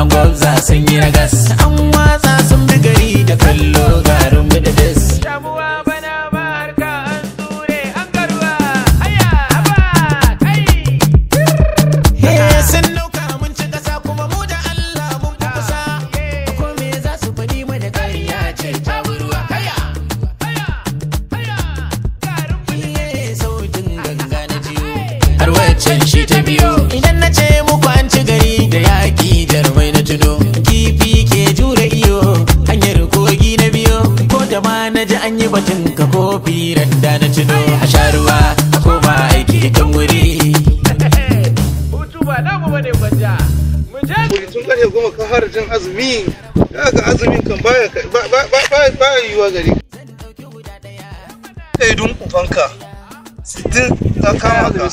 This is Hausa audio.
An gwabza sun yi ragas, an watsa sun bi gari da kallo garin mu da des. Shamuwa bana ba harka an ture an garuwa. Haya haba kai. He sun nauka mun ci kasa kuma mu da Allah mun fi kusa. Ko me za su faɗi mana ƙarya ce ta ruwa. Haya! Haya haya garin mu. Iye sautin ganga na jiyo har waccan shi ta biyo. Idan na ce muku an ci gari da yaƙi, jarumai na tuno. Kifi ke jure iyo, hanyar kogi na biyo. Ko da ma na ji an yi batun ka kofi randa na tuno. A sha ruwa a koma aiki kan wuri. Hutu ba namu bane gwanja. Mu je. Tun karfe 10 ka fara jin azumi, ya ga azumin kan baya baya yiwuwa gare ka. Kai dun ubanka 60 ta kama ka.